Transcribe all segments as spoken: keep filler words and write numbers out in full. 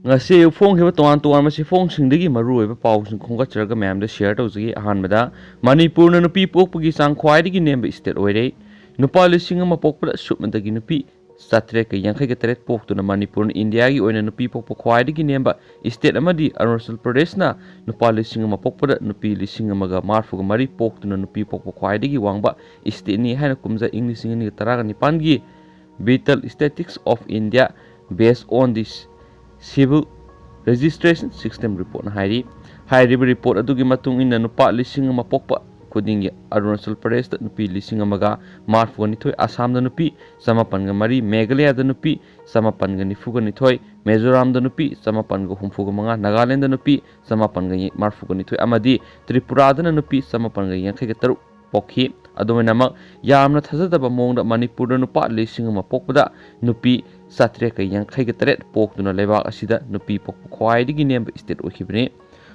ꯉꯁꯤ ꯑꯌꯨꯛ ꯐꯣꯡꯈꯤꯕ ꯇꯣꯉꯥꯟ ꯇꯣꯉꯥꯟꯕ ꯆꯦꯐꯣꯡꯁꯤꯡꯗꯒꯤ ꯃꯔꯨꯑꯣꯏꯕ ꯄꯥꯎꯁꯤꯡ ꯈꯣꯝꯒꯠꯆꯔꯒ ꯃꯌꯥꯝꯗ ꯁꯤꯌꯔ ꯇꯧꯖꯒꯦ꯫ ꯑꯍꯥꯟꯕꯗ, ꯃꯅꯤꯄꯨꯔꯅ ꯅꯨꯄꯤ ꯄꯣꯛꯄꯒꯤ ꯆꯥꯡ ꯈ꯭ꯋꯥꯏꯗꯒꯤ ꯅꯦꯝꯕ ꯏꯁꯇꯦꯠ ꯑꯣꯏꯔꯦ꯫ ꯅꯨꯄꯥ ꯂꯤꯁꯤꯡ ꯑꯃ ꯄꯣꯛꯄꯗ ꯁꯨꯞꯅꯗꯒꯤ ꯅꯨꯄꯤ ꯆꯥꯇ꯭ꯔꯦꯠꯀ ꯌꯥꯡꯈꯩꯒ ꯇꯔꯦꯠ ꯄꯣꯛꯇꯨꯅ ꯃꯅꯤꯄꯨꯔꯅ ꯏꯟꯗꯤꯌꯥꯒꯤ ꯑꯣꯏꯅ ꯅꯨꯄꯤ ꯄꯣꯛꯄ ꯈ꯭ꯋꯥꯏꯗꯒꯤ ꯅꯦꯝꯕ ꯏꯁꯇꯦꯠ ꯑꯃꯗꯤ ꯑꯔꯨꯅꯥꯆꯜ ꯄ꯭ꯔꯗꯦꯁꯅ ꯅꯨꯄꯥ ꯂꯤꯁꯤꯡ ꯑꯃ ꯄꯣꯛꯄꯗ ꯅꯨꯄꯤ ꯂꯤꯁꯤꯡ ꯑꯃꯒ ꯃꯔꯤꯐꯨꯒ ꯃꯔꯤ ꯄꯣꯛꯇꯨꯅ ꯅꯨꯄꯤ ꯄꯣꯛꯄ ꯈ꯭ꯋꯥꯏꯗꯒꯤ ꯋꯥꯡꯕ ꯏꯁꯇꯦꯠꯅꯤ ꯍꯥꯏꯅ ꯀꯨꯝꯖꯥ ꯏꯪ ꯂꯤꯁꯤꯡ ꯑꯅꯤꯒ ꯇꯔꯥꯒ ꯅꯤꯄꯥꯟꯒꯤ Vital Statistics of India based on the Civil Registration System reportꯅ ꯍꯥꯏꯔꯤ꯫ ꯍꯥꯏꯔꯤꯕ ꯔꯤꯄꯣꯔꯠ ꯑꯗꯨꯒꯤ ꯃꯇꯨꯡ ꯏꯟꯅ ꯅꯨꯄꯥ ꯂꯤꯁꯤꯡ ꯑꯃ ꯄꯣꯛꯄ ꯈꯨꯗꯤꯡꯒꯤ ꯑꯔꯨꯅꯥꯆꯜ ꯄ꯭ꯔꯗꯦꯁꯇ ꯅꯨꯄꯤ ꯂꯤꯁꯤꯡ ꯑꯃꯒ ꯃꯔꯤꯐꯨꯒ ꯅꯤꯊꯣꯏ, ꯑꯁꯥꯝꯗ ꯅꯨꯄꯤ ꯆꯃꯥꯄꯟꯒ ꯃꯔꯤ, ꯃꯦꯘꯥꯂꯌꯥꯗ ꯅꯨꯄꯤ ꯆꯃꯥꯄꯟꯒ ꯅꯤꯐꯨꯒ ꯅꯤꯊꯣꯏ, ꯃꯤꯖꯣꯔꯥꯝꯗ ꯅꯨꯄꯤ ꯆꯃꯥꯄꯟꯒ ꯍꯨꯝꯐꯨꯒ ꯃꯉꯥ, ꯅꯥꯒꯥꯂꯦꯟꯗ ꯅꯨꯄꯤ ꯆꯃꯥꯄꯟꯒ ꯃꯔꯤꯐꯨꯒ ꯅꯤꯊꯣꯏ ꯑꯃꯗꯤ ꯇ꯭ꯔꯤꯄꯨꯔꯥꯗꯅ ꯅꯨꯄꯤ ꯆꯃꯥꯄꯟꯒ ꯌꯥꯡꯈꯩꯒ ꯇꯔꯨꯛ ꯄꯣꯛꯈꯤ꯫ ꯑꯗꯨꯃꯥꯏꯅꯃꯛ, ꯌꯥꯝꯅ ꯊꯥꯖꯗꯕ ꯃꯑꯣꯡꯗ ꯃꯅꯤꯄꯨꯔꯗ ꯅꯨꯄꯥ ꯂꯤꯁꯤꯡ ꯑꯃ ꯄꯣꯛꯄꯗ ꯅꯨꯄꯤ ꯆꯥꯇ꯭ꯔꯦꯠꯀ ꯌꯥꯡꯈꯩꯒ ꯇꯔꯦꯠ ꯄꯣꯛꯇꯨꯅ ꯂꯩꯕꯥꯛ ꯑꯁꯤꯗ ꯅꯨꯄꯤ ꯄꯣꯛꯄ ꯈ꯭ꯋꯥꯏꯗꯒꯤ ꯅꯦꯝꯕ ꯏꯁꯇꯦꯠ ꯑꯣꯏꯈꯤꯕꯅꯤ꯫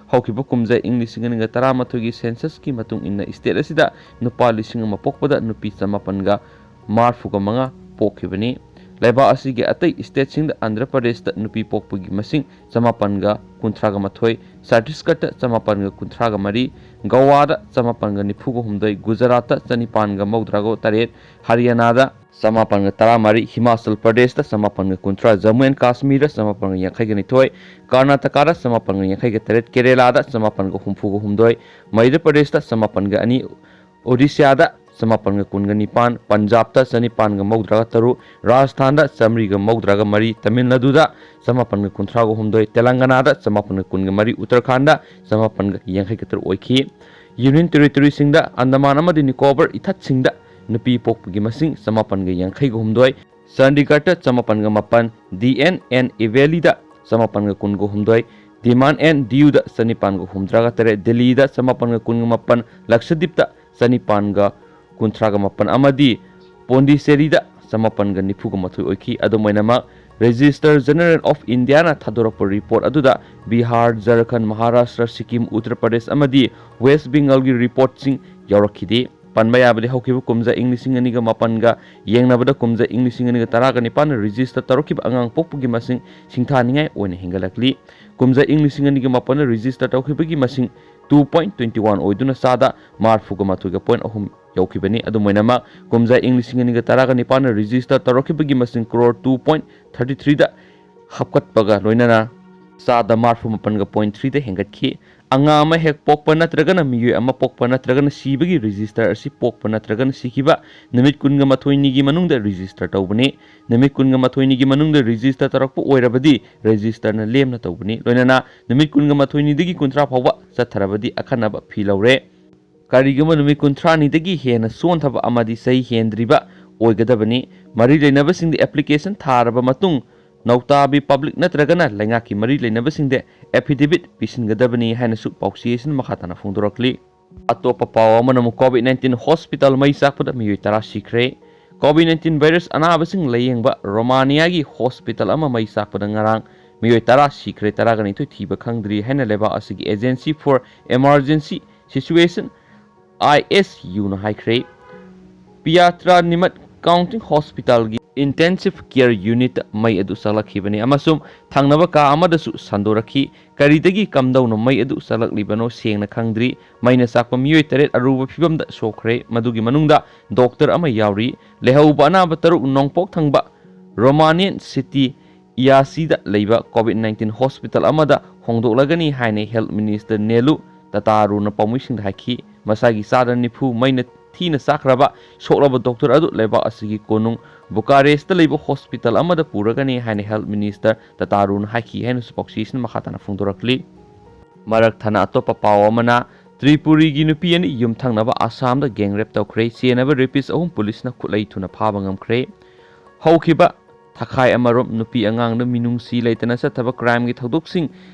ꯍꯧꯈꯤꯕ ꯀꯨꯝꯖꯥ ꯏꯪ ꯂꯤꯁꯤꯡ ꯑꯅꯤꯒ ꯇꯔꯥꯃꯥꯊꯣꯏꯒꯤ ꯁꯦꯟꯁꯁꯀꯤ ꯃꯇꯨꯡ ꯏꯟꯅ ꯏꯁꯇꯦꯠ ꯑꯁꯤꯗ ꯅꯨꯄꯥ ꯂꯤꯁꯤꯡ ꯑꯃ ꯄꯣꯛꯄꯗ ꯅꯨꯄꯤ ꯆꯃꯥꯄꯟꯒ ꯃꯔꯤꯐꯨꯒ ꯃꯉꯥ ꯄꯣꯛꯈꯤꯕꯅꯤ꯫ ꯂꯩꯕꯥꯛ ꯑꯁꯤꯒꯤ ꯑꯇꯩ ꯏꯁꯇꯦꯠꯁꯤꯡꯗ ꯑꯟꯙ꯭ꯔ ꯄ꯭ꯔꯗꯦꯁꯇ ꯅꯨꯄꯤ ꯄꯣꯛꯄꯒꯤ ꯃꯁꯤꯡ ꯆꯃꯥꯄꯟꯒ ꯀꯨꯟꯊ꯭ꯔꯥꯒ ꯃꯥꯊꯣꯏ, ꯆꯇꯤꯁꯒꯔꯗ ꯆꯃꯥꯄꯟꯒ ꯀꯨꯟꯊ꯭ꯔꯥꯒ ꯃꯔꯤ, ꯒꯋꯥꯗ ꯆꯃꯥꯄꯟꯒ ꯅꯤꯐꯨꯒ ꯍꯨꯝꯗꯣꯏ, ꯒꯨꯖꯔꯥꯠꯇ ꯆꯅꯤꯄꯥꯟꯒ ꯃꯧꯗ꯭ꯔꯥꯒ ꯇꯔꯦꯠ, ꯍꯔꯤꯌꯥꯅꯥꯗ ꯆꯃꯥꯄꯟꯒ ꯇꯔꯥꯃꯔꯤ, ꯍꯤꯃꯥꯆꯜ ꯄ꯭ꯔꯗꯦꯁꯇ ꯆꯃꯥꯄꯟꯒ ꯀꯨꯟꯊ꯭ꯔꯥ, ꯖꯝꯃꯨ ꯑꯦꯟ ꯀꯥꯁꯃꯤꯔꯗ ꯆꯃꯥꯄꯟꯒ ꯌꯥꯡꯈꯩꯒ ꯅꯤꯊꯣꯏ, ꯀꯔꯅꯥꯇꯀꯥꯗ ꯆꯃꯥꯄꯟꯒ ꯌꯥꯡꯈꯩꯒ ꯇꯔꯦꯠ, ꯀꯦꯔꯦꯂꯥꯗ ꯆꯃꯥꯄꯟꯒ ꯍꯨꯝꯐꯨꯒ ꯍꯨꯝꯗꯣꯏ, ꯃꯙ꯭ꯌ ꯄ꯭ꯔꯗꯦꯁꯇ ꯆꯃꯥꯄꯟꯒ ꯑꯅꯤ, ꯑꯣꯗꯤꯁꯥꯗ ꯆꯃꯥꯄꯟꯒ ꯀꯨꯟꯒ ꯅꯤꯄꯥꯟ, ꯄꯟꯖꯥꯕꯇ ꯆꯅꯤꯄꯥꯟꯒ ꯃꯧꯗ꯭ꯔꯥꯒ ꯇꯔꯨꯛ, ꯔꯥꯖꯁꯊꯥꯟꯗ ꯆꯥꯃꯔꯤꯒ ꯃꯧꯗ꯭ꯔꯥꯒ ꯃꯔꯤ, ꯇꯥꯃꯤꯜ ꯅꯥꯗꯨꯗ ꯆꯃꯥꯄꯟꯒ ꯀꯨꯟꯊ꯭ꯔꯥꯒ ꯍꯨꯝꯗꯣꯏ, ꯇꯦꯂꯪꯒꯅꯥꯗ ꯆꯃꯥꯄꯟꯒ ꯀꯨꯟꯒ ꯃꯔꯤ, ꯎꯠꯇꯔꯈꯥꯟꯗ ꯆꯃꯥꯄꯟꯒ ꯌꯥꯡꯈꯩꯒ ꯇꯔꯨꯛ ꯑꯣꯏꯈꯤ꯫ ꯌꯨꯅꯤꯌꯟ ꯇꯦꯔꯤꯇꯣꯔꯤꯁꯤꯡꯗ ꯑꯟꯗꯃꯥꯟ ꯑꯃꯗꯤ ꯅꯤꯀꯣꯕꯔ ꯏꯊꯠꯁꯤꯡꯗ ꯅꯨꯄꯤ ꯄꯣꯛꯄꯒꯤ ꯃꯁꯤꯡ ꯆꯃꯥꯄꯟꯒ ꯌꯥꯡꯈꯩꯒ ꯍꯨꯝꯗꯣꯏ, ꯆꯟꯗꯤꯒꯔꯗ ꯆꯃꯥꯄꯟꯒ ꯃꯥꯄꯟ, ꯗꯤ ꯑꯦꯟ ꯑꯦꯟ ꯏꯚꯦꯂꯤꯗ ꯆꯃꯥꯄꯟꯒ ꯀꯨꯟꯒ ꯍꯨꯝꯗꯣꯏ, ꯗꯤꯃꯥꯟ ꯑꯦꯟ ꯗꯤꯌꯨꯗ ꯆꯅꯤꯄꯥꯟꯒ ꯍꯨꯝꯗ꯭ꯔꯥꯒ ꯇꯔꯦꯠ, ꯗꯤꯜꯂꯤꯗ ꯆꯃꯥꯄꯟꯒ ꯀꯨꯟꯒ ꯃꯥꯄꯟ, ꯂꯛꯁꯗꯤꯞꯇ ꯆꯅꯤꯄꯥꯟꯒ ꯀꯨꯟꯊ꯭ꯔꯥꯒ ꯃꯥꯄꯟ ꯑꯃꯗꯤ ꯄꯣꯟꯗꯤꯆꯦꯔꯤꯗ ꯆꯃꯥꯄꯟꯒ ꯅꯤꯐꯨꯒ ꯃꯥꯊꯣꯏ ꯑꯣꯏꯈꯤ꯫ ꯑꯗꯨꯝ ꯑꯣꯏꯅꯃꯛ, ꯔꯦꯖꯤꯁꯇꯔ ꯖꯦꯅꯔꯦꯜ ꯑꯣꯐ ꯏꯟꯗꯤꯌꯥꯅ ꯊꯥꯗꯣꯔꯛꯄ ꯔꯤꯄꯣꯔꯠ ꯑꯗꯨꯗ ꯕꯤꯍꯥꯔ, ꯖꯔꯈꯟ, ꯃꯍꯥꯔꯥꯁꯇ꯭ꯔ, ꯁꯤꯛꯀꯤꯝ, ꯎꯠꯇꯔ ꯄ꯭ꯔꯗꯦꯁ ꯑꯃꯗꯤ ꯋꯦꯁ ꯕꯦꯡꯒꯜꯒꯤ ꯔꯤꯄꯣꯔꯠꯁꯤꯡ ꯌꯥꯎꯔꯛꯈꯤꯗꯦ꯫ ꯄꯟꯕ ꯌꯥꯕꯗꯤ ꯍꯧꯈꯤꯕ ꯀꯨꯝꯖꯥ ꯏꯪ ꯂꯤꯁꯤꯡ ꯑꯅꯤꯒ ꯃꯥꯄꯟꯒ ꯌꯦꯡꯅꯕꯗ ꯀꯨꯝꯖꯥ ꯏꯪ ꯂꯤꯁꯤꯡ ꯑꯅꯤꯒ ꯇꯔꯥꯒ ꯅꯤꯄꯥꯟꯅ register ꯇꯧꯔꯛꯈꯤꯕ ꯑꯉꯥꯡ ꯄꯣꯛꯄꯒꯤ ꯃꯁꯤꯡ ꯁꯤꯡꯊꯥꯅꯤꯡꯉꯥꯏ ꯑꯣꯏꯅ ꯍꯦꯟꯒꯠꯂꯛꯂꯤ꯫ ꯀꯨꯝꯖꯥ ꯏꯪ ꯂꯤꯁꯤꯡ ꯑꯅꯤꯒ ꯃꯥꯄꯟꯅ register ꯇꯧꯈꯤꯕꯒꯤ ꯃꯁꯤꯡ two point twenty one ꯑꯣꯏꯗꯨꯅ ꯆꯥꯗ ꯃꯔꯤꯐꯨꯒ ꯃꯥꯊꯣꯏꯒ point ꯑꯍꯨꯝ ꯌꯧꯈꯤꯕꯅꯤ꯫ ꯑꯗꯨꯝ ꯑꯣꯏꯅꯃꯛ, ꯀꯨꯝꯖꯥ ꯏꯪ ꯂꯤꯁꯤꯡ ꯑꯅꯤꯒ ꯇꯔꯥꯒ ꯅꯤꯄꯥꯟꯅ register ꯇꯧꯔꯛꯈꯤꯕꯒꯤ ꯃꯁꯤꯡ crore two point thirty threeꯗ ꯍꯥꯞꯀꯠꯄꯒ ꯂꯣꯏꯅꯅ ꯆꯥꯗ ꯃꯔꯤꯐꯨ ꯃꯥꯄꯟꯒ point threeꯗ ꯍꯦꯟꯒꯠꯈꯤ꯫ ꯑꯉꯥꯡ ꯑꯃ ꯍꯦꯛ ꯄꯣꯛꯄ ꯅꯠꯇ꯭ꯔꯒꯅ ꯃꯤꯑꯣꯏ ꯑꯃ ꯄꯣꯛꯄ ꯅꯠꯇ꯭ꯔꯒꯅ ꯁꯤꯕꯒꯤ register ꯑꯁꯤ ꯄꯣꯛꯄ ꯅꯠꯇ꯭ꯔꯒꯅ ꯁꯤꯈꯤꯕ ꯅꯨꯃꯤꯠ ꯀꯨꯟꯒ ꯃꯥꯊꯣꯏꯅꯤꯒꯤ ꯃꯅꯨꯡꯗ register ꯇꯧꯕꯅꯤ꯫ ꯅꯨꯃꯤꯠ ꯀꯨꯟꯒ ꯃꯥꯊꯣꯏꯅꯤꯒꯤ ꯃꯅꯨꯡꯗ register ꯇꯧꯔꯛꯄ ꯑꯣꯏꯔꯕꯗꯤ registerꯅ ꯂꯦꯝꯅ ꯇꯧꯕꯅꯤ꯫ ꯂꯣꯏꯅꯅ ꯅꯨꯃꯤꯠ ꯀꯨꯟꯒ ꯃꯥꯊꯣꯏꯅꯤꯗꯒꯤ ꯀꯨꯟꯊ꯭ꯔꯥ ꯐꯥꯎꯕ ꯆꯠꯊꯔꯕꯗꯤ ꯑꯈꯟꯅꯕ fee ꯂꯧꯔꯦ꯫ ꯀꯔꯤꯒꯨꯝꯕ ꯅꯨꯃꯤꯠ ꯀꯨꯟꯊ꯭ꯔꯥꯅꯤꯗꯒꯤ ꯍꯦꯟꯅ ꯁꯣꯟꯊꯕ ꯑꯃꯗꯤ ꯆꯍꯤ ꯍꯦꯟꯗ꯭ꯔꯤꯕ ꯑꯣꯏꯒꯗꯕꯅꯤ꯫ ꯃꯔꯤ ꯂꯩꯅꯕꯁꯤꯡꯗ application ꯊꯥꯔꯕ ꯃꯇꯨꯡ ꯅꯧꯇꯥꯕꯤ public ꯅꯠꯇ꯭ꯔꯒꯅ ꯂꯩꯉꯥꯛꯀꯤ ꯃꯔꯤ ꯂꯩꯅꯕꯁꯤꯡꯗ affidavit ꯄꯤꯁꯤꯟꯒꯗꯕꯅꯤ ꯍꯥꯏꯅꯁꯨ ꯄꯥꯎꯆꯦ ꯑꯁꯤꯅ ꯃꯈꯥ ꯇꯥꯅ ꯐꯣꯡꯗꯣꯔꯛꯂꯤ꯫ ꯑꯇꯣꯞꯄ ꯄꯥꯎ ꯑꯃꯅ ꯑꯃꯨꯛ COVID nineteen hospital ꯃꯩ ꯆꯥꯛꯄꯗ ꯃꯤꯑꯣꯏ ꯇꯔꯥ ꯁꯤꯈ꯭ꯔꯦ꯫ COVID nineteen virus ꯑꯅꯥꯕꯁꯤꯡ ꯂꯥꯌꯦꯡꯕ ꯔꯣꯃꯥꯅꯤꯌꯥꯒꯤ hospital ꯑꯃ ꯃꯩ ꯆꯥꯛꯄꯗ ꯉꯔꯥꯡ ꯃꯤꯑꯣꯏ ꯇꯔꯥ ꯁꯤꯈ꯭ꯔꯦ, ꯇꯔꯥꯒ ꯅꯤꯊꯣꯏ ꯊꯤꯕ ꯈꯪꯗ꯭ꯔꯤ ꯍꯥꯏꯅ ꯂꯩꯕꯥꯛ ꯑꯁꯤꯒꯤ Agency for Emergency Situation, ISUꯅ ꯍꯥꯏꯈ꯭ꯔꯦ꯫ ꯄꯤꯌꯥꯇ꯭ꯔꯥ ꯅꯤꯃꯠ County Hospitalꯒꯤ Intensive Care Unitꯇ ꯃꯩ ꯑꯗꯨ ꯆꯥꯛꯂꯛꯈꯤꯕꯅꯤ ꯑꯃꯁꯨꯡ ꯊꯪꯅꯕ ꯀꯥ ꯑꯃꯗꯁꯨ ꯁꯟꯗꯣꯔꯛꯈꯤ꯫ ꯀꯔꯤꯗꯒꯤ ꯀꯝꯗꯧꯅ ꯃꯩ ꯑꯗꯨ ꯆꯥꯛꯂꯛꯂꯤꯕꯅꯣ ꯁꯦꯡꯅ ꯈꯪꯗ꯭ꯔꯤ꯫ ꯃꯩꯅ ꯆꯥꯛꯄ ꯃꯤꯑꯣꯏ ꯇꯔꯦꯠ ꯑꯔꯨꯕ ꯐꯤꯚꯝꯗ ꯁꯣꯛꯈ꯭ꯔꯦ, ꯃꯗꯨꯒꯤ ꯃꯅꯨꯡꯗ doctor ꯑꯃ ꯌꯥꯎꯔꯤ꯫ ꯂꯩꯍꯧꯕ ꯑꯅꯥꯕ ꯇꯔꯨꯛ ꯅꯣꯡꯄꯣꯛ ꯊꯪꯕ Romanian city Iaşiꯗ ꯂꯩꯕ COVID nineteen hospital ꯑꯃꯗ ꯍꯣꯡꯗꯣꯛꯂꯒꯅꯤ ꯍꯥꯏꯅ Health Minister Nelu Tataruꯅ ꯄꯥꯎꯃꯤꯁꯤꯡꯗ ꯍꯥꯏꯈꯤ꯫ ꯃꯁꯥꯒꯤ ꯆꯥꯗ ꯅꯤꯐꯨ ꯃꯩꯅ ꯊꯤꯅ ꯆꯥꯛꯈ꯭ꯔꯕ ꯁꯣꯛꯂꯕ doctor ꯑꯗꯨ ꯂꯩꯕꯥꯛ ꯑꯁꯤꯒꯤ ꯀꯣꯅꯨꯡ ꯕꯨꯀꯥꯔꯦꯁꯇ ꯂꯩꯕ hospital ꯑꯃꯗ ꯄꯨꯔꯒꯅꯤ ꯍꯥꯏꯅ Health Minister Tataruꯅ ꯍꯥꯏꯈꯤ ꯍꯥꯏꯅꯁꯨ ꯄꯥꯎꯆꯦꯁꯤꯅ ꯃꯈꯥ ꯇꯥꯅ ꯐꯣꯡꯗꯣꯔꯛꯂꯤ꯫ ꯃꯔꯛ ꯊꯠꯅ ꯑꯇꯣꯞꯄ ꯄꯥꯎ ꯑꯃꯅ, ꯇ꯭ꯔꯤꯄꯨꯔꯤꯒꯤ ꯅꯨꯄꯤ ꯑꯅꯤ ꯌꯨꯝꯊꯪꯅꯕ ꯑꯁꯥꯝꯗ gang rape ꯇꯧꯈ꯭ꯔꯦ꯫ ꯆꯦꯟꯅꯕ rapist ꯑꯍꯨꯝ ꯄꯨꯂꯤꯁꯅ ꯈꯨꯠꯂꯩ ꯊꯨꯅ ꯐꯥꯕ ꯉꯝꯈ꯭ꯔꯦ꯫ ꯍꯧꯈꯤꯕ ꯊꯥꯈꯥꯏ ꯑꯃꯔꯣꯝ ꯅꯨꯄꯤ ꯑꯉꯥꯡꯗ ꯃꯤꯅꯨꯡꯁꯤ ꯂꯩꯇꯅ ꯆꯠꯊꯕ crimeꯒꯤ ꯊꯧꯗꯣꯛꯁꯤꯡ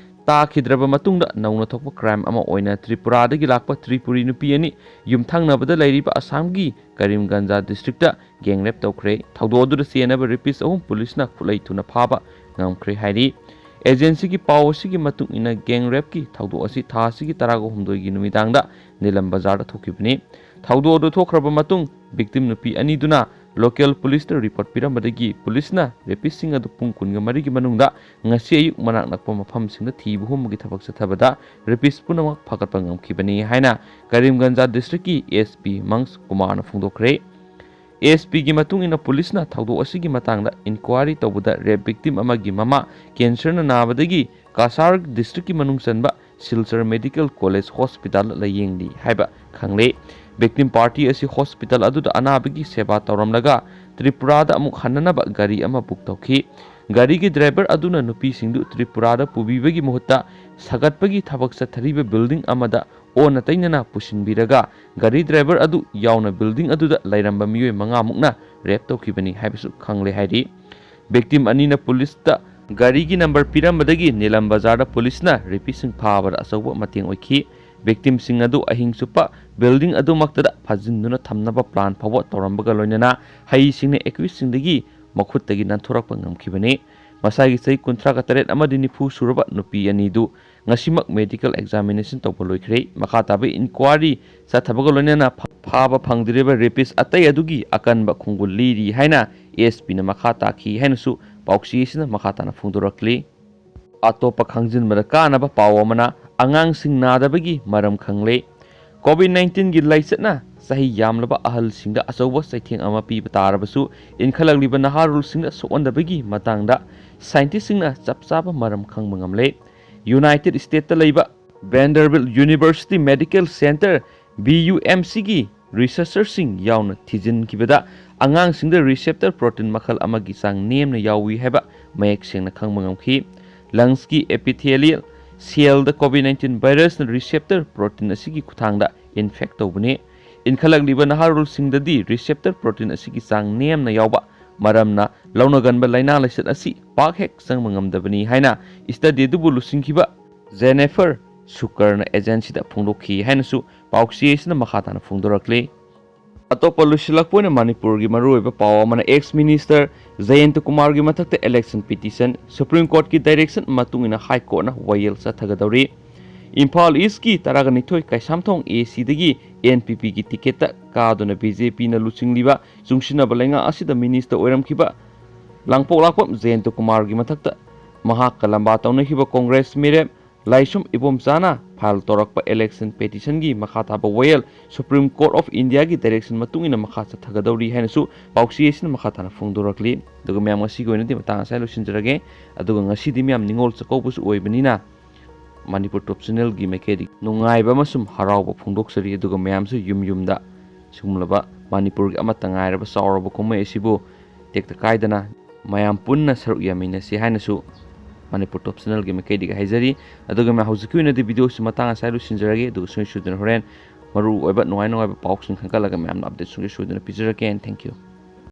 ꯇꯥꯈꯤꯗ꯭ꯔꯕ ꯃꯇꯨꯡꯗ ꯅꯧꯅ ꯊꯣꯛꯄ crime ꯑꯃ ꯑꯣꯏꯅ ꯇ꯭ꯔꯤꯄꯨꯔꯥꯗꯒꯤ ꯂꯥꯛꯄ ꯇ꯭ꯔꯤꯄꯨꯔꯤ ꯅꯨꯄꯤ ꯑꯅꯤ ꯌꯨꯝꯊꯪꯅꯕꯗ ꯂꯩꯔꯤꯕ ꯑꯁꯥꯝꯒꯤ ꯀꯔꯤꯝꯒꯟꯖ districtꯇ gang rape ꯇꯧꯈ꯭ꯔꯦ꯫ ꯊꯧꯗꯣꯛ ꯑꯗꯨꯗ ꯆꯦꯟꯅꯕ rapist ꯑꯍꯨꯝ ꯄꯨꯂꯤꯁꯅ ꯈꯨꯠꯂꯩ ꯊꯨꯅ ꯐꯥꯕ ꯉꯝꯈ꯭ꯔꯦ ꯍꯥꯏꯔꯤ꯫ Agencyꯒꯤ ꯄꯥꯎ ꯑꯁꯤꯒꯤ ꯃꯇꯨꯡ ꯏꯟꯅ, gang rapeꯀꯤ ꯊꯧꯗꯣꯛ ꯑꯁꯤ ꯊꯥ ꯑꯁꯤꯒꯤ ꯇꯔꯥꯒ ꯍꯨꯝꯗꯣꯏꯒꯤ ꯅꯨꯃꯤꯗꯥꯡꯗ ꯅꯤꯂꯝ ꯕꯖꯥꯔꯗ ꯊꯣꯛꯈꯤꯕꯅꯤ꯫ ꯊꯧꯗꯣꯛ ꯑꯗꯨ ꯊꯣꯛꯈ꯭ꯔꯕ ꯃꯇꯨꯡ, victim ꯅꯨꯄꯤ ꯑꯅꯤꯗꯨꯅ local police ꯇ report ꯄꯤꯔꯝꯕꯗꯒꯤ police ꯅ rapist ꯁꯤꯡ ꯑꯗꯨ ꯄꯨꯡ ꯀꯨꯟꯃꯔꯤꯒꯤ ꯃꯅꯨꯡꯗ ꯉꯁꯤ ꯑꯌꯨꯛ ꯃꯅꯥꯛ ꯅꯛꯄ ꯃꯐꯝꯁꯤꯡꯗ ꯊꯤꯕ ꯍꯨꯝꯕꯒꯤ ꯊꯕꯛ ꯆꯠꯊꯕꯗ rapist ꯄꯨꯝꯅꯃꯛ ꯐꯒꯠꯄ ꯉꯝꯈꯤꯕꯅꯤ ꯍꯥꯏꯅ ꯀꯔꯤꯝꯒꯟꯖ district ꯀꯤ S P ꯃꯪꯁ ꯀꯨꯃꯥꯔꯅ ꯐꯣꯡꯗꯣꯛꯈ꯭ꯔꯦ꯫ S P ꯒꯤ ꯃꯇꯨꯡ ꯏꯟꯅ police ꯅ ꯊꯧꯗꯣꯛ ꯑꯁꯤꯒꯤ ꯃꯇꯥꯡꯗ inquiry ꯇꯧꯕꯗ rape victim ꯑꯃꯒꯤ ꯃꯃꯥ cancer ꯅ ꯅꯥꯕꯗꯒꯤ ꯀꯁꯥꯔ district ꯀꯤ ꯃꯅꯨꯡ ꯆꯟꯕ ꯁꯤꯜꯆꯔ Medical College Hospital ꯗ ꯂꯥꯌꯦꯡꯂꯤ ꯍꯥꯏꯕ ꯈꯪꯂꯦ꯫ Victim party ꯑꯁꯤ hospital ꯑꯗꯨꯗ ꯑꯅꯥꯕꯒꯤ ꯁꯦꯕꯥ ꯇꯧꯔꯝꯂꯒ ꯇ꯭ꯔꯤꯄꯨꯔꯥꯗ ꯑꯃꯨꯛ ꯍꯟꯅꯅꯕ ꯒꯥꯔꯤ ꯑꯃ book ꯇꯧꯈꯤ꯫ ꯒꯥꯔꯤꯒꯤ driver ꯑꯗꯨꯅ ꯅꯨꯄꯤꯁꯤꯡꯗꯨ ꯇ꯭ꯔꯤꯄꯨꯔꯥꯗ ꯄꯨꯕꯤꯕꯒꯤ ꯃꯍꯨꯠꯇ ꯁꯥꯒꯠꯄꯒꯤ ꯊꯕꯛ ꯆꯠꯊꯔꯤꯕ building ꯑꯃꯗ ꯑꯣꯟꯅ ꯇꯩꯅꯅ ꯄꯨꯁꯤꯟꯕꯤꯔꯒ ꯒꯥꯔꯤ driver ꯑꯗꯨ ꯌꯥꯎꯅ building ꯑꯗꯨꯗ ꯂꯩꯔꯝꯕ ꯃꯤꯑꯣꯏ ꯃꯉꯥꯃꯨꯛꯅ rape ꯇꯧꯈꯤꯕꯅꯤ ꯍꯥꯏꯕꯁꯨ ꯈꯪꯂꯦ ꯍꯥꯏꯔꯤ꯫ Victim ꯑꯅꯤꯅ police ꯇ ꯒꯥꯔꯤꯒꯤ number ꯄꯤꯔꯝꯕꯗꯒꯤ ꯅꯤꯂꯝ ꯕꯖꯥꯔꯗ police ꯅ rapist ꯁꯤꯡ ꯐꯥꯕꯗ ꯑꯆꯧꯕ ꯃꯇꯦꯡ ꯑꯣꯏꯈꯤ꯫ Victim ꯁꯤꯡ ꯑꯗꯨ ꯑꯍꯤꯡ ꯆꯨꯞꯄ building ꯑꯗꯨꯃꯛꯇꯗ ꯐꯥꯖꯤꯟꯗꯨꯅ ꯊꯝꯅꯕ plan ꯐꯥꯎꯕ ꯇꯧꯔꯝꯕꯒ ꯂꯣꯏꯅꯅ ꯍꯩꯁꯤꯡꯅ accused ꯁꯤꯡꯗꯒꯤ ꯃꯈꯨꯠꯇꯒꯤ ꯅꯥꯟꯊꯣꯔꯛꯄ ꯉꯝꯈꯤꯕꯅꯤ꯫ ꯃꯁꯥꯒꯤ ꯆꯍꯤ ꯀꯨꯟꯊ꯭ꯔꯥꯒ ꯇꯔꯦꯠ ꯑꯃꯗꯤ ꯅꯤꯐꯨ ꯁꯨꯔꯕ ꯅꯨꯄꯤ ꯑꯅꯤꯗꯨ ꯉꯁꯤꯃꯛ medical examination ꯇꯧꯕ ꯂꯣꯏꯈ꯭ꯔꯦ꯫ ꯃꯈꯥ ꯇꯥꯕ inquiry ꯆꯠꯊꯕꯒ ꯂꯣꯏꯅꯅ ꯐꯥ-, ꯐꯥꯕ ꯐꯪꯗ꯭ꯔꯤꯕ rapist ꯑꯇꯩ ꯑꯗꯨꯒꯤ ꯑꯀꯟꯕ ꯈꯣꯡꯒꯨꯜ ꯂꯤꯔꯤ ꯍꯥꯏꯅ S P ꯅ ꯃꯈꯥ ꯇꯥꯈꯤ ꯍꯥꯏꯅꯁꯨ ꯄꯥꯎꯆꯦ ꯑꯁꯤꯅ ꯃꯈꯥ ꯇꯥꯅ ꯐꯣꯡꯗꯣꯔꯛꯂꯤ꯫ ꯑꯇꯣꯞꯄ ꯈꯪꯖꯤꯟꯕꯗ ꯀꯥꯟꯅꯕ ꯄꯥꯎ ꯑꯃꯅ, ꯑꯉꯥꯡꯁꯤꯡ ꯅꯥꯗꯕꯒꯤ ꯃꯔꯝ ꯈꯪꯂꯦ꯫ COVID nineteen ꯒꯤ ꯂꯥꯏꯆꯠꯅ ꯆꯍꯤ ꯌꯥꯝꯂꯕ ꯑꯍꯜꯁꯤꯡꯗ ꯑꯆꯧꯕ ꯆꯩꯊꯦꯡ ꯑꯃ ꯄꯤꯕ ꯇꯥꯔꯕꯁꯨ, ꯏꯟꯈꯠꯂꯛꯂꯤꯕ ꯅꯍꯥꯔꯣꯜꯁꯤꯡꯗ ꯁꯣꯛꯍꯟꯗꯕꯒꯤ ꯃꯇꯥꯡꯗ scientist ꯁꯤꯡꯅ ꯆꯞ ꯆꯥꯕ ꯃꯔꯝ ꯈꯪꯕ ꯉꯝꯂꯦ꯫ United States ꯇ ꯂꯩꯕ Vanderbilt University Medical Center, V U M C ꯒꯤ researcher ꯁꯤꯡ ꯌꯥꯎꯅ ꯊꯤꯖꯤꯟꯈꯤꯕꯗ, ꯑꯉꯥꯡꯁꯤꯡꯗ receptor protein ꯃꯈꯜ ꯑꯃꯒꯤ ꯆꯥꯡ ꯅꯦꯝꯅ ꯌꯥꯎꯏ ꯍꯥꯏꯕ ꯃꯌꯦꯛ ꯁꯦꯡꯅ ꯈꯪꯕ ꯉꯝꯈꯤ꯫ Lungs ꯀꯤ epithelial cell ꯗ COVID nineteen virus ꯅ receptor protein ꯑꯁꯤꯒꯤ ꯈꯨꯠꯊꯥꯡꯗ infect ꯇꯧꯕꯅꯤ꯫ ꯏꯟꯈꯠꯂꯛꯂꯤꯕ ꯅꯍꯥꯔꯣꯜꯁꯤꯡꯗꯗꯤ receptor protein ꯑꯁꯤꯒꯤ ꯆꯥꯡ ꯅꯦꯝꯅ ꯌꯥꯎꯕ ꯃꯔꯝꯅ ꯂꯧꯅꯒꯟꯕ ꯂꯥꯏꯅꯥ ꯂꯥꯏꯆꯠ ꯑꯁꯤ ꯄꯥꯛ ꯍꯦꯛ ꯆꯪꯕ ꯉꯝꯗꯕꯅꯤ ꯍꯥꯏꯅ study ꯑꯗꯨꯕꯨ ꯂꯨꯆꯤꯡꯈꯤꯕ Jennifer Sukkar ꯅ agency ꯗ ꯐꯣꯡꯗꯣꯛꯈꯤ ꯍꯥꯏꯅꯁꯨ ꯄꯥꯎꯆꯦ ꯑꯁꯤꯅ ꯃꯈꯥ ꯇꯥꯅ ꯐꯣꯡꯗꯣꯔꯛꯂꯤ꯫ ꯑꯇꯣꯞꯄ ꯂꯣꯏꯁꯤꯜꯂꯛꯄ ꯑꯣꯏꯅ ꯃꯅꯤꯄꯨꯔꯒꯤ ꯃꯔꯨꯑꯣꯏꯕ ꯄꯥꯎ ꯑꯃꯅ, ex minister ꯖꯌꯟꯇ ꯀꯨꯃꯥꯔꯒꯤ ꯃꯊꯛꯇ election petition, Supreme Court ꯀꯤ direction ꯃꯇꯨꯡ ꯏꯟꯅ High Court ꯅ ꯋꯥꯌꯦꯜ ꯆꯠꯊꯒꯗꯧꯔꯤ꯫ ꯏꯝꯐꯥꯜ ꯏꯁꯀꯤ ꯇꯔꯥꯒ ꯅꯤꯊꯣꯏ ꯀꯩꯁꯥꯝꯊꯣꯡ ꯑꯦ ꯁꯤꯗꯒꯤ ꯑꯦꯟ ꯄꯤ ꯄꯤꯒꯤ ꯇꯤꯀꯦꯠꯇ ꯀꯥꯗꯨꯅ ꯕꯤ ꯖꯦ ꯄꯤꯅ ꯂꯨꯆꯤꯡꯂꯤꯕ ꯆꯨꯡꯁꯤꯟꯅꯕ ꯂꯩꯉꯥꯛ ꯑꯁꯤꯗ ꯃꯤꯅꯤꯁꯇꯔ ꯑꯣꯏꯔꯝꯈꯤꯕ ꯂꯥꯡꯄꯣꯛ ꯂꯥꯛꯄꯝ ꯖꯌꯟꯇ ꯀꯨꯃꯥꯔꯒꯤ ꯃꯊꯛꯇ ꯃꯍꯥꯛꯀ ꯂꯝꯕꯥ ꯇꯧꯅꯈꯤꯕ ꯀꯣꯡꯒ꯭ꯔꯦꯁ ꯃꯤꯔꯦꯞ ꯂꯥꯏꯁ꯭ꯔꯝ ꯏꯕꯣꯝꯆꯥꯅ ꯐꯥꯏꯜ ꯇꯧꯔꯛꯄ ꯏꯂꯦꯛꯁꯟ ꯄꯦꯇꯤꯁꯟꯒꯤ ꯃꯈꯥ ꯊꯥꯕ ꯋꯥꯌꯦꯜ ꯁꯨꯄ꯭ꯔꯤꯝ ꯀꯣꯔꯠ ꯑꯣꯐ ꯏꯟꯗꯤꯌꯥꯒꯤ ꯗꯥꯏꯔꯦꯛꯁꯟ ꯃꯇꯨꯡ ꯏꯟꯅ ꯃꯈꯥ ꯆꯠꯊꯒꯗꯧꯔꯤ ꯍꯥꯏꯅꯁꯨ ꯄꯥꯎꯆꯦ ꯑꯁꯤꯅ ꯃꯈꯥ ꯇꯥꯅ ꯐꯣꯡꯗꯣꯔꯛꯂꯤ꯫ ꯑꯗꯨꯒ ꯃꯌꯥꯝ, ꯉꯁꯤꯒꯤ ꯑꯣꯏꯅꯗꯤ ꯃꯇꯥꯡ ꯑꯁꯤꯗ ꯂꯣꯏꯁꯤꯟꯖꯔꯒꯦ꯫ ꯑꯗꯨꯒ ꯉꯁꯤꯗꯤ ꯃꯌꯥꯝ ꯅꯤꯉꯣꯜ ꯆꯥꯛꯀꯧꯕꯁꯨ ꯑꯣꯏꯕꯅꯤꯅ ꯃꯅꯤꯄꯨꯔ ꯇꯣꯞ ꯆꯦꯅꯦꯜꯒꯤ ꯃꯥꯏꯀꯩꯗꯒꯤ ꯅꯨꯡꯉꯥꯏꯕ ꯑꯃꯁꯨꯡ ꯍꯔꯥꯎꯕ ꯐꯣꯡꯗꯣꯛꯆꯔꯤ꯫ ꯑꯗꯨꯒ ꯃꯌꯥꯝꯁꯨ ꯌꯨꯝ ꯌꯨꯝꯗ ꯁꯤꯒꯨꯝꯂꯕ ꯃꯅꯤꯄꯨꯔꯒꯤ ꯑꯃꯠꯇ ꯉꯥꯏꯔꯕ ꯆꯥꯎꯔꯕ ꯀꯨꯝꯍꯩ ꯑꯁꯤꯕꯨ ꯇꯦꯛꯇ ꯀꯥꯏꯗꯅ ꯃꯌꯥꯝ ꯄꯨꯟꯅ ꯁꯔꯨꯛ ꯌꯥꯃꯤꯟꯅꯁꯤ ꯍꯥꯏꯅꯁꯨ ꯃꯅꯤꯄꯨꯔ ꯇꯣꯞ ꯆꯦꯅꯦꯜꯒꯤ ꯃꯥꯏꯀꯩꯗꯒꯤ ꯍꯥꯏꯖꯔꯤ꯫ ꯑꯗꯨꯒ ꯃꯌꯥꯝ, ꯍꯧꯖꯤꯛꯀꯤ ꯑꯣꯏꯅꯗꯤ ꯚꯤꯗꯤꯑꯣꯁꯤ ꯃꯇꯥꯡ ꯑꯁꯤꯗ ꯂꯣꯏꯁꯤꯟꯖꯔꯒꯦ꯫ ꯑꯗꯨꯒ ꯁꯨꯡꯁꯣꯏ ꯁꯣꯏꯗꯅ ꯍꯣꯔꯦꯟ ꯃꯔꯨ ꯑꯣꯏꯕ ꯅꯨꯡꯉꯥꯏ ꯅꯨꯡꯉꯥꯏꯕ ꯄꯥꯎꯁꯤꯡ ꯈꯟꯒꯠꯂꯒ ꯃꯌꯥꯝꯅ ꯑꯞꯗꯦꯠ ꯁꯨꯡꯁꯣꯏ ꯁꯣꯏꯗꯅ ꯄꯤꯖꯔꯛꯀꯦ꯫ And thank you꯫